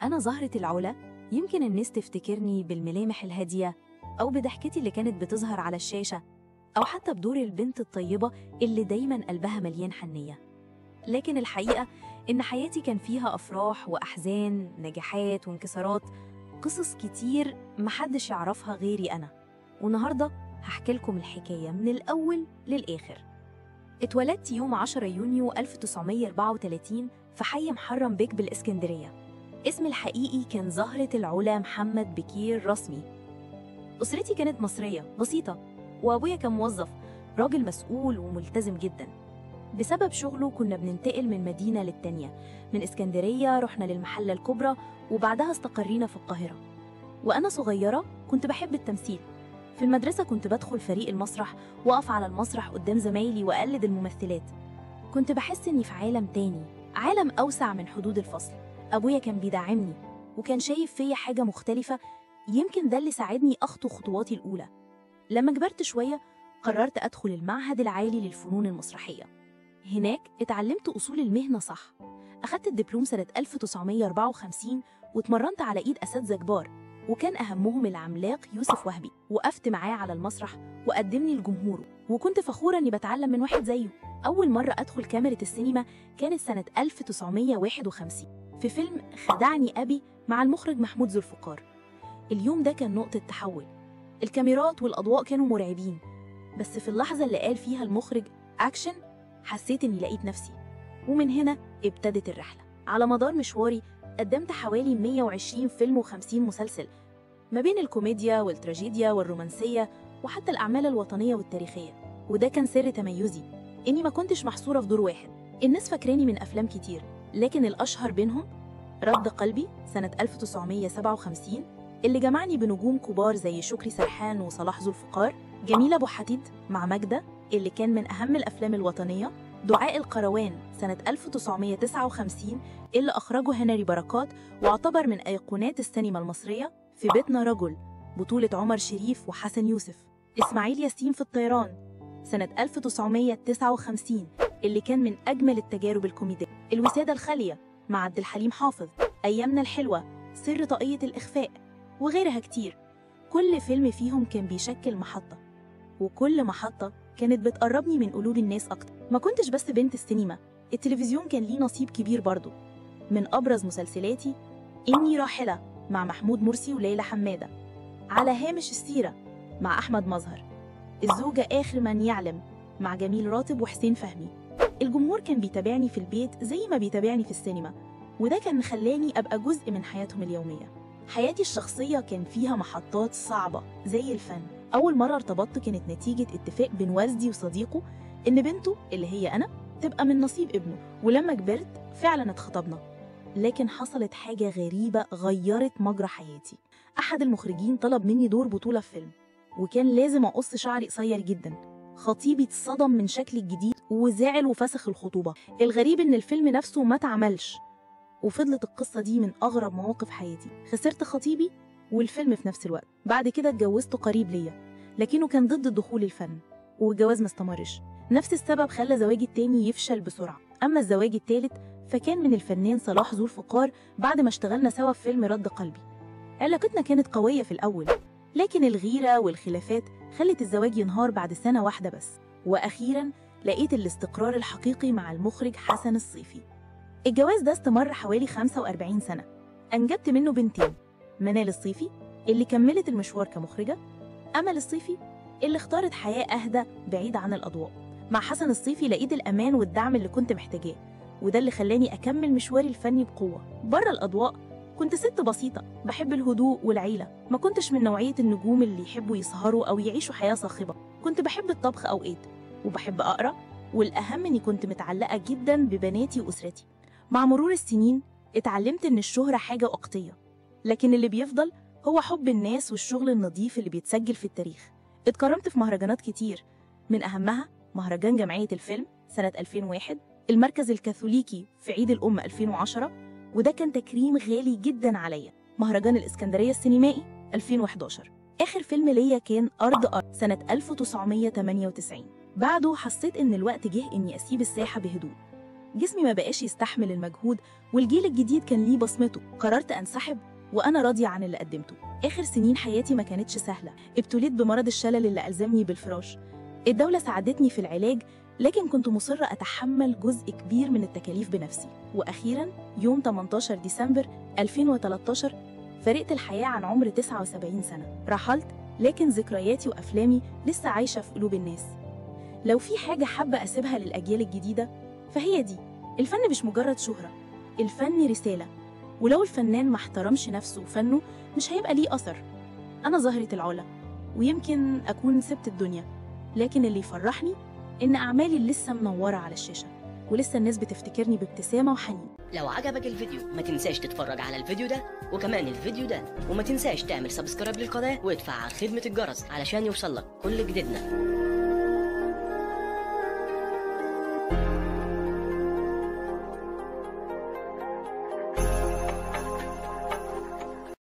أنا زهرة العلا. يمكن الناس تفتكرني بالملامح الهادية أو بضحكتي اللي كانت بتظهر على الشاشة، أو حتى بدور البنت الطيبة اللي دايماً قلبها مليان حنية. لكن الحقيقة إن حياتي كان فيها أفراح وأحزان، نجاحات وانكسارات، قصص كتير محدش يعرفها غيري أنا. والنهاردة هحكي لكم الحكاية من الأول للآخر. اتولدت يوم 10 يونيو 1934 في حي محرم بك بالإسكندرية. اسمي الحقيقي كان زهرة العلا محمد بكير رسمي. أسرتي كانت مصرية بسيطة، وأبويا كان موظف، راجل مسؤول وملتزم جدا. بسبب شغله كنا بننتقل من مدينة للتانية، من إسكندرية رحنا للمحلة الكبرى، وبعدها استقرينا في القاهرة. وأنا صغيرة كنت بحب التمثيل. في المدرسة كنت بدخل فريق المسرح، وأقف على المسرح قدام زمايلي وأقلد الممثلات. كنت بحس إني في عالم تاني، عالم أوسع من حدود الفصل. أبويا كان بيدعمني وكان شايف فيا حاجة مختلفة، يمكن ده اللي ساعدني أخطو خطواتي الأولى. لما كبرت شوية قررت أدخل المعهد العالي للفنون المسرحية. هناك اتعلمت أصول المهنة صح. أخدت الدبلوم سنة 1954 واتمرنت على إيد أساتذة كبار، وكان أهمهم العملاق يوسف وهبي. وقفت معاه على المسرح وقدمني لجمهوره، وكنت فخورة إني بتعلم من واحد زيه. أول مرة أدخل كاميرا السينما كانت سنة 1951 في فيلم خدعني أبي مع المخرج محمود ذو الفقار. اليوم ده كان نقطة تحول. الكاميرات والأضواء كانوا مرعبين، بس في اللحظة اللي قال فيها المخرج أكشن حسيت إني لقيت نفسي، ومن هنا ابتدت الرحلة. على مدار مشواري قدمت حوالي 120 فيلم و50 مسلسل، ما بين الكوميديا والتراجيديا والرومانسية وحتى الأعمال الوطنية والتاريخية. وده كان سر تميزي، إني ما كنتش محصورة في دور واحد. الناس فاكراني من أفلام كتير، لكن الأشهر بينهم رد قلبي سنة 1957 اللي جمعني بنجوم كبار زي شكري سرحان وصلاح ذو الفقار، جميلة أبو حتيت مع ماجدة اللي كان من أهم الأفلام الوطنية، دعاء القروان سنة 1959 اللي أخرجه هنري بركات واعتبر من أيقونات السينما المصرية، في بيتنا رجل بطولة عمر شريف وحسن يوسف، إسماعيل ياسين في الطيران سنة 1959 اللي كان من أجمل التجارب الكوميدية، الوسادة الخالية مع عبد الحليم حافظ، أيامنا الحلوة، سر طاقية الإخفاء، وغيرها كتير. كل فيلم فيهم كان بيشكل محطة، وكل محطة كانت بتقربني من قلوب الناس أكتر. ما كنتش بس بنت السينما، التلفزيون كان ليه نصيب كبير برضو. من أبرز مسلسلاتي إني راحلة مع محمود مرسي وليلى حمادة، على هامش السيرة مع أحمد مظهر، الزوجة آخر من يعلم مع جميل راتب وحسين فهمي. الجمهور كان بيتابعني في البيت زي ما بيتابعني في السينما، وده كان خلاني أبقى جزء من حياتهم اليومية. حياتي الشخصية كان فيها محطات صعبة زي الفن. أول مرة ارتبطت كانت نتيجة اتفاق بين والدي وصديقه إن بنته اللي هي أنا تبقى من نصيب ابنه، ولما كبرت فعلا اتخطبنا. لكن حصلت حاجة غريبة غيرت مجرى حياتي. أحد المخرجين طلب مني دور بطولة في فيلم، وكان لازم أقص شعري قصير جدا. خطيبي اتصدم من شكلي الجديد وزعل وفسخ الخطوبة. الغريب إن الفيلم نفسه ما اتعملش، وفضلت القصة دي من أغرب مواقف حياتي. خسرت خطيبي والفيلم في نفس الوقت. بعد كده اتجوزت قريب ليا، لكنه كان ضد دخول الفن، والجواز ما استمرش. نفس السبب خلى زواجي التاني يفشل بسرعة. أما الزواج التالت فكان من الفنان صلاح ذو الفقار بعد ما اشتغلنا سوا في فيلم رد قلبي. علاقتنا كانت قوية في الأول، لكن الغيرة والخلافات خلت الزواج ينهار بعد سنة واحدة بس. وأخيراً لقيت الاستقرار الحقيقي مع المخرج حسن الصيفي. الجواز ده استمر حوالي 45 سنة. أنجبت منه بنتين، منال الصيفي اللي كملت المشوار كمخرجة، أمل الصيفي اللي اختارت حياة أهدى بعيد عن الأضواء. مع حسن الصيفي لقيت الأمان والدعم اللي كنت محتاجاه، وده اللي خلاني أكمل مشواري الفني بقوة. بره الأضواء كنت ست بسيطة بحب الهدوء والعيلة، ما كنتش من نوعية النجوم اللي يحبوا يسهروا أو يعيشوا حياة صاخبة. كنت بحب الطبخ أوقات، وبحب أقرأ، والأهم إني كنت متعلقة جدا ببناتي وأسرتي. مع مرور السنين اتعلمت إن الشهرة حاجة وقتية، لكن اللي بيفضل هو حب الناس والشغل النظيف اللي بيتسجل في التاريخ. اتكرمت في مهرجانات كتير، من أهمها مهرجان جمعية الفيلم سنة 2001، المركز الكاثوليكي في عيد الأم 2010، وده كان تكريم غالي جدا عليا، مهرجان الإسكندرية السينمائي 2011. آخر فيلم ليا كان أرض أرض سنة 1998. بعده حسيت إن الوقت جه إني أسيب الساحة بهدوء. جسمي ما بقاش يستحمل المجهود، والجيل الجديد كان ليه بصمته. قررت أنسحب وأنا راضية عن اللي قدمته. آخر سنين حياتي ما كانتش سهلة، ابتليت بمرض الشلل اللي ألزمني بالفراش. الدولة ساعدتني في العلاج، لكن كنت مصرة أتحمل جزء كبير من التكاليف بنفسي. وأخيراً يوم 18 ديسمبر 2013 فارقت الحياة عن عمر 79 سنة. رحلت، لكن ذكرياتي وأفلامي لسه عايشة في قلوب الناس. لو في حاجة حابة أسيبها للأجيال الجديدة فهي دي: الفن مش مجرد شهرة، الفن رسالة، ولو الفنان ما احترمش نفسه وفنه مش هيبقى ليه أثر. أنا زهرة العلا، ويمكن أكون سبت الدنيا، لكن اللي يفرحني إن أعمالي لسه منورة على الشاشة، ولسه الناس بتفتكرني بابتسامة وحنين. لو عجبك الفيديو ما تنساش تتفرج على الفيديو ده وكمان الفيديو ده، وما تنساش تعمل subscribe للقناة وتفعل خدمة الجرس علشان يوصلك كل جديدنا.